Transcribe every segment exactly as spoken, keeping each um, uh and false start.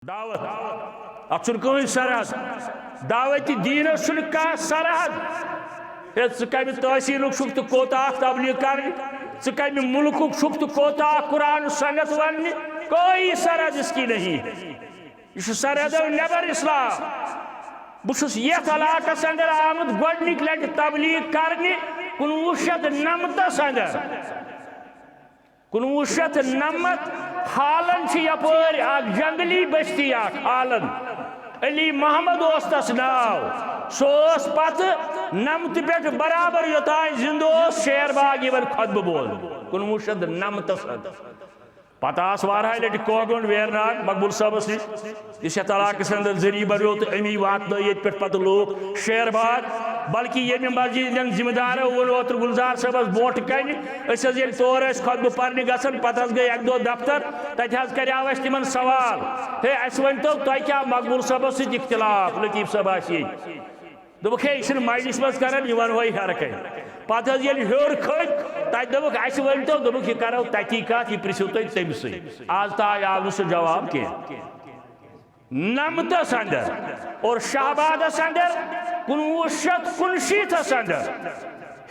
دعوت، اتھ چھُنہٕ کٕہٕنۍ سرحد۔ دعوت دیٖنس چھُنہٕ کانٛہہ سرحد۔ ہے، ژٕ کمہِ تحصیٖلُک چھُکھ تہٕ کوتاہ تبلیغ کرنہِ؟ ژٕ کمہِ مُلکُک چھُکھ تہٕ کوتاہ قرآن سنت وننہِ؟ کوئی سرحد اس کی نہیں۔ یہ چھُ سرحدو نیبر اسلام۔ بہٕ چھُس یتھ علاقس اندر آمُت گۄڈنِکۍ لٹہِ تبلیغ کرنہِ کُنوُہ شیٚتھ نمتس اندر۔ کُنوُہ شیٚتھ نمت حالن چھِ یپٲرۍ اکھ جنگلی بستی اکھ حالن۔ علی محمد اوس تس ناو۔ سُہ اوس پتہٕ نمتہٕ پٮ۪ٹھ برابر یوٚتام زندٕ اوس شیر باغ یِوان خطبہٕ بوزنہٕ۔ کُنوُہ شیٚتھ نمتس اندر۔ پتہٕ آس واریاہہِ لٹہِ کوہ گنڈ ویرناگ مقبول صٲبس نِش، یُس یتھ علاقس اندر ذٔریعہٕ بنیو تہٕ أمی واتنٲو ییٚتہِ پٮ۪ٹھ پتہٕ لوٗکھ شیر باغ۔ بلکہِ ییٚمہِ مسجد ہٕنٛدٮ۪ن ذمہٕ دارو ووٚن اوترٕ گلزار صٲبس برونٛٹھ کنہِ، أسۍ حظ ییٚلہِ تور ٲسۍ خطبہٕ پرنہِ گژھان، پتہٕ حظ گٔے اکہِ دۄہ دفتر، تتہِ حظ کریاو اسہِ تِمن سوال، ہے، اسہِ ؤنۍتو، تۄہہِ کیٛاہ مقبول صٲبس سۭتۍ اختلاف؟ لطیف صٲب آسہِ ییٚتہِ۔ دوٚپُکھ، ہے، یہِ چھُنہٕ مجلس منٛز کران، یہِ ونہوے ہر کٲنٛسہِ۔ پتہٕ حظ ییٚلہِ ہیوٚر کھٔتۍ، تتہِ دوٚپُکھ، اسہِ ؤنۍتو، دوٚپُکھ، یہِ کرو تتی کتھ، یہِ پرژھِو تُہۍ تٔمۍ سٕے۔ آز تام آو نہٕ سُہ جواب کینٛہہ۔ نمتس اندر اور شہبادس اندر کُنوُہ شیٚتھ کُنشیٖتھس اندر،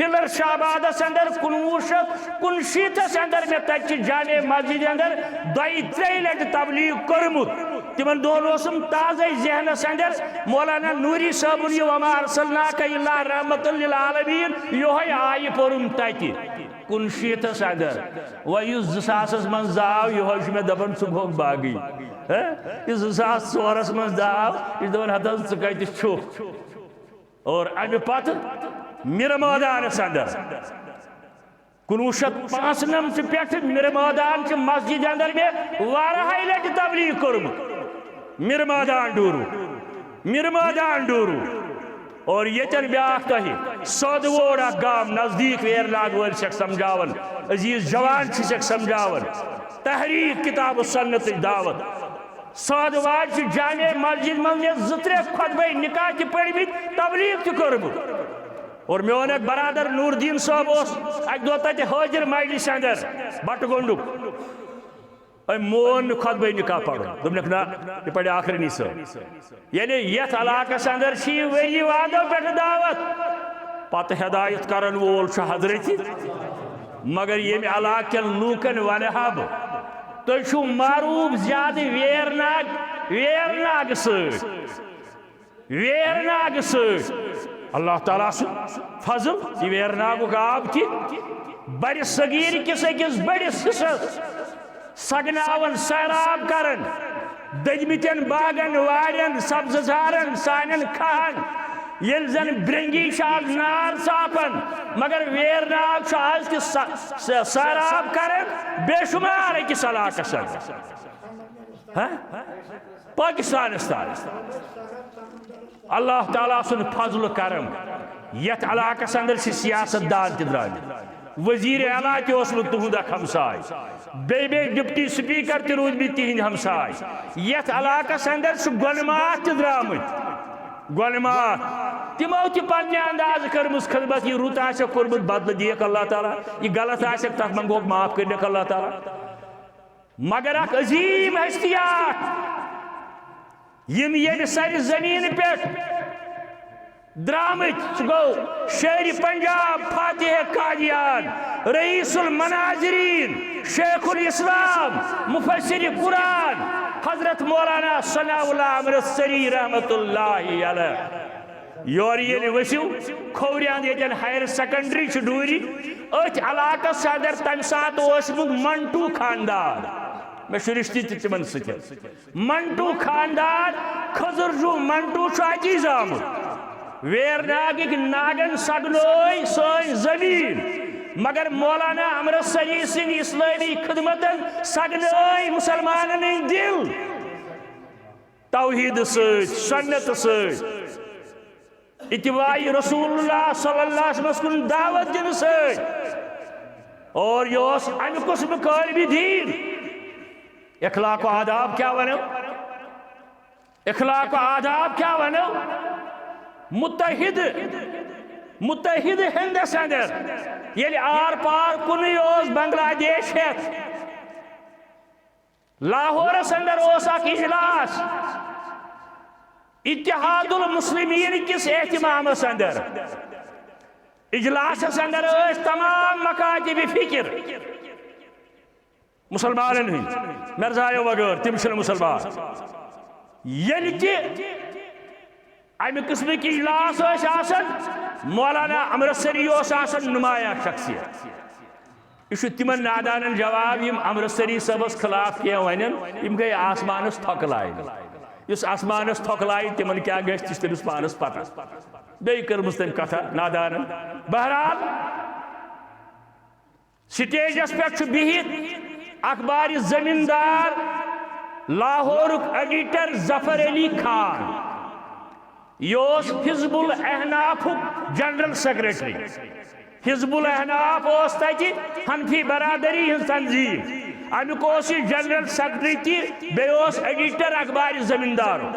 ہلر شہبادس اندر کُنوُہ شیٚتھ کُنشیٖتھس اندر مےٚ تتہِ چہِ جامع مسجد اندر دۄیہِ ترٛیٚیہِ لٹہِ تبلیغ کٔرمٕژ۔ تِمن دۄہن اوسُم تازے ذہنس اندر مولانا نوری صٲبُن یہِ وما ارسلناک الا رحمت للعالمین، یِہوٚے آیہِ پوٚرُم تتہِ۔ کُنشیٖتھس اندر۔ وۄنۍ یُس زٕ ساسس منٛز زاو، یِہوٚے چھُ مےٚ دپان، ژٕ گوٚکھ باغی۔ ہہ؟ یُس زٕ ساس ژورس منٛز زاو، یہِ چھُ دپان، ہتہٕ حظ، ژٕ کتہِ چھُکھ؟ اور امہِ پتہٕ میر مٲدانس اندر، کُنوُہ شیٚتھ پانٛژنمتہٕ پٮ۪ٹھٕ میر مٲدان چہِ مسجد اندر مےٚ واریاہہِ لٹہِ تبلیغ کٔرمٕژ۔ میر مٲدان ڈوٗرو، میر مٲدان ڈوٗرو۔ اور ییٚتٮ۪ن بیٛاکھ تۄہہِ سودٕ ووڑ اکھ گام نزدیٖک ویرناگ وٲلۍ چھکھ سمجھاوان، عزیز جوان چھِ چھکھ سمجھاوان، تحریک کتاب و سنتٕچ دعوت۔ سودٕ واڑ چھِ جامع مسجد منٛز مےٚ زٕ ترٛےٚ خطبے نکاح تہِ پٔرمٕتۍ، تبلیغ تہِ کٔرمٕژ۔ اور میون اکھ برادر نور الدین صٲب اوس اکہِ دۄہ تتہِ حٲضِر مجلسہِ اندر بٹہٕ گنڈُک۔ أمۍ مون نہٕ خطبے نکاح پرُن۔ دوٚپنکھ، نہ، یہِ پرِ آخرنی صٲب۔ یعنی یتھ علاقس اندر چھِ یہِ ؤری وادو پٮ۪ٹھٕ دعوت۔ پتہٕ ہدایت کرن وول چھُ حضرت، مگر ییٚمہِ علاقہٕ کٮ۪ن لوٗکن ونہٕ ہا بہٕ، تُہۍ چھِو معروف زیادٕ ویرناگ، ویرناگ سۭتۍ۔ ویرناگ سۭتۍ۔ اللہ تعالیٰ سُنٛد فضل، یہِ ویرناگُک آب تہِ بڑِ صغیٖر کِس أکِس بٔڑِس حصس سگناوان، سیراب کران، دٔدمٕتٮ۪ن باغن، وارٮ۪ن، سبزٕ زارن، سانٮ۪ن کھہن، ییٚلہِ زن برنگی چھِ آز نار ژاپان، مگر ویرناگ چھُ آز تہِ س-، س-، سیراب کران بے شمار أکِس علاقس اندر۔ ہہ؟ پاکستانس تام۔ اللہ تعالیٰ سُنٛد فضل و کرم۔ یتھ علاقس اندر چھِ سیاست دان تہِ درٛامٕتۍ۔ وزیر اعلیٰ تہِ اوسمُت تُہُنٛد اکھ ہمساے۔ بیٚیہِ بیٚیہِ ڈپٹی سپیکر تہِ روٗدمٕتۍ تِہنٛدۍ ہمساے۔ یتھ علاقس اندر چھِ گۄنہٕ ماتھ تہِ درٛامٕتۍ۔ گۄنہٕ ماتھ۔ تِمو تہِ پننہِ اندازٕ کٔرمٕژ خدمت۔ یہِ رُت آسٮ۪کھ کوٚرمُت، بدلہٕ دِیَکھ اللہ تعالیٰ۔ یہِ غلط آسٮ۪کھ، تتھ منٛگوکھ معاف، کٔرِنَکھ اللہ تعالیٰ۔ مگر اکھ عظیم ہستی اکھ، یِم ییٚمہِ سرِ زمین پٮ۪ٹھ درٛامٕتۍ، سُہ گوٚو شیرِ پنجاب، فاتح قادیان، رئیس المناظرین، شیخ الاسلام، مفسر قرآن، حضرت مولانا ثناء اللہ امرتسری رحمت اللہ علیہ۔ یورٕ ییٚلہِ ؤسِو، کھوورِ اند ییٚتٮ۪ن ہائر سیکنڈری چھِ ڈوٗرِ، أتھۍ علاقس اندر تمہِ ساتہٕ اوسمُت منٹو خاندان۔ مےٚ چھُ رشتہٕ تہِ تِمن سۭتۍ۔ منٹو خاندان، خضر جوٗ منٹو چھُ اتی زامُت۔ ویرناگٕکۍ ناگن سگنٲے سٲنۍ زمین، مگر مولانا امرتسری سٕنٛدۍ اسلٲمی خدمتن سگنٲے مسلمانن ہٕنٛدۍ دل۔ توحید سۭتۍ، سنت سۭتۍ، اتباع رسول اللہ صلی اللہ علیہ وسلمس کُن دعوت دِنہٕ سۭتۍ۔ اور یہِ اوس امہِ قٕسمہٕ قٲلبِ دیٖن۔ اخلاق و آداب کیٛاہ ونو؟ اخلاق و آداب کیٛاہ ونو؟ متحد، متحد ہندس اندر ییٚلہِ آر پار کُنُے اوس بنگلہ دیش ہٮ۪تھ، لاہورس اندر اوس اکھ اجلاس اتحاد المسلمین کس اہتمامس اندر۔ اجلاسس اندر ٲسۍ تمام مکاتب فکر مسلمانن ہٕنٛدۍ، مرزایو وغٲر، تِم چھِنہٕ مسلمان۔ ییٚلہِ تہِ امہِ قٕسمٕکۍ اجلاس ٲسۍ آسان، مولانا امرتسری اوس آسان نمایاں شخصیت۔ یہِ چھُ تِمن نادانن جواب، یِم امرتسری صٲبس خلاف کینٛہہ ونن، یِم گٔے آسمانس تھۄکہٕ لاینہِ۔ یُس آسمانس تھۄکہٕ لایہِ، تِمن کیٛاہ گژھِ، تہِ چھِ تٔمِس پانس پتہ۔ بیٚیہِ کٔرمٕژ تٔمۍ کتھا نادانن۔ بہرحال، سٹیجس پٮ۪ٹھ چھُ بِہِتھ اخبارِ زمیٖندار لاہورُک ایڈیٹر ظفر علی خان۔ یہِ اوس حزب الاحنافُک جنرل سیکرٹری۔ حزب الاحناف اوس تتہِ حنفی برادری ہٕنٛز تنظیٖم۔ امیُک اوس یہِ جنرل سیکرٹری تہِ، بیٚیہِ اوس ایڈیٹر اخبارِ زمیٖندارُک۔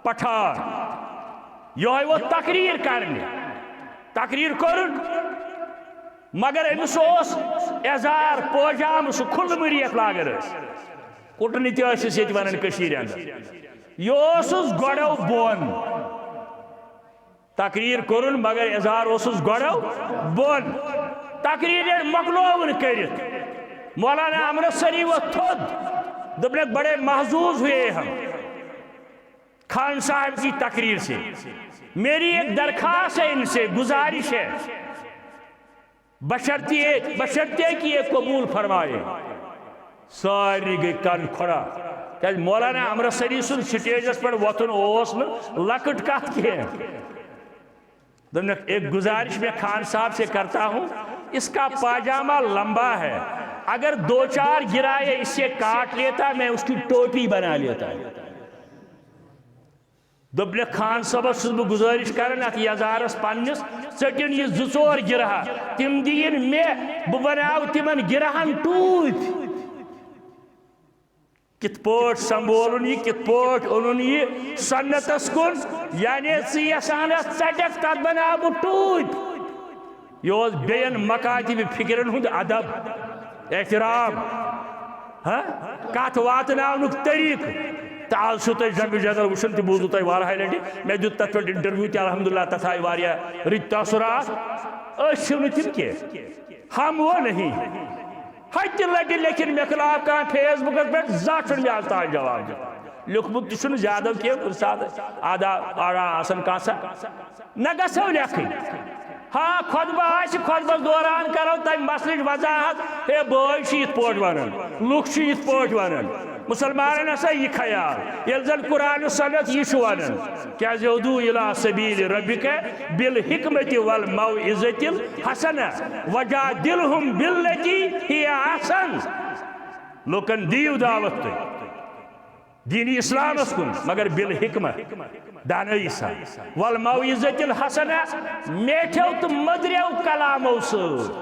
پٹھان۔ یہوے ووت تقریر کرنہِ۔ تقریر کرن، مگر أمِس اوس ازار پوجام، سُہ کھُلہٕ مٔرۍ یتھ لاگان ٲسۍ۔ کُٹنہٕ تہِ ٲسِس ییٚتہِ ونان کٔشیٖرِ اندر۔ یہِ اوسُس گۄڈو بۄن۔ تقریر کرن، مگر ازار اوسُس گۄڈو بۄن۔ تقریر ییٚلہِ مۄکلووُن کٔرِتھ، مولانا امرتسری ووٚتھ تھوٚد، دوٚپنکھ، "بڑے محظوظ ہوئے ہم خان صاحب کی تقریر سے۔ میری ایک درخواست ہے ان سے، گزارش ہے، بشرطیے، بشرطیے کہ یہ قبول فرمائے۔" سارے گٔے کن کھڑا، کیازِ مولانا امرتسری سُنٛد سٹیجس پٮ۪ٹھ وۄتھُن اوس نہٕ لۄکٕٹ کتھ کینٛہہ۔ دوٚپنکھ، "ایک گزارش میں خان صاحب سے کرتا ہوں، اس کا پاجامہ لمبا ہے، اگر دو چار گرا یہ اس سے کاٹ لیتا، میں اس کی ٹوپی بنا لیتا۔" دوٚپنکھ، "خان صٲبس چھُس بہٕ گزارش کران، اتھ یزارس پننِس ژٔٹِن یہِ زٕ ژور گرہا، تِم دِیِن مےٚ، بہٕ بناوٕ تِمن گرہن ٹوٗپۍ۔" کِتھ پٲٹھۍ سنبھولُن یہِ، کِتھ پٲٹھۍ اوٚنُن یہِ سنتس کُن، یعنی ژٕ یژھان ٲس ژٹکھ، تتھ بناو بہٕ ٹوٗپۍ۔ یہِ اوس بیٚین مکاتب فکرن ہُنٛد ادب، احترام، ہاں؟ کتھ واتناونُک طریقہٕ۔ تہٕ آز چھُو تۄہہِ جنگ جدل وٕچھُن تہِ، بوٗزوٕ تۄہہِ واریاہہِ لٹہِ، مےٚ دیُت تتھ پٮ۪ٹھ انٹرویو تہِ، الحمدللہ، تتھ آیہِ واریاہ رٕتۍ تاثرات۔ أسۍ چھِو نہٕ تِم کینٛہہ۔ ہم وہ نہیں۔ ہتہِ لٹہِ لیکھِن مےٚ خلاف کانٛہہ فیس بُکس پٮ۪ٹھ، زانٛہہ چھُنہٕ مےٚ آز تام جواب دیُتمُت۔ لیوٚکھمُت تہِ چھُنہٕ زیادٕ کینٛہہ، کُنہِ ساتہٕ آدھا آڑا آسان کانٛہہ سا۔ نہ گژھو لیکھٕنۍ۔ ہاں، خطبہٕ آسہِ، خطبس دوران کرو تمہِ مسلٕچ وضاحت۔ ہے، بٲے چھِ یِتھ پٲٹھۍ ونان، لُکھ چھِ یِتھ پٲٹھۍ ونان، مسلمانن ہسا یہِ خیال، ییٚلہِ زن قرآن و سنت یہِ چھُ ونان۔ کیازِ ادع الی سبیل ربک بالحکمت والموعظۃ الحسنہ وجادلہم بالتی ہی احسن۔ لوکن دِیِو دعوت تُہۍ دین اسلامس کُن، مگر بالحکمہ، دانٲیی سان، والموعظۃ الحسنہ، میٹھیو تہٕ مٔدریو کلامو سۭتۍ۔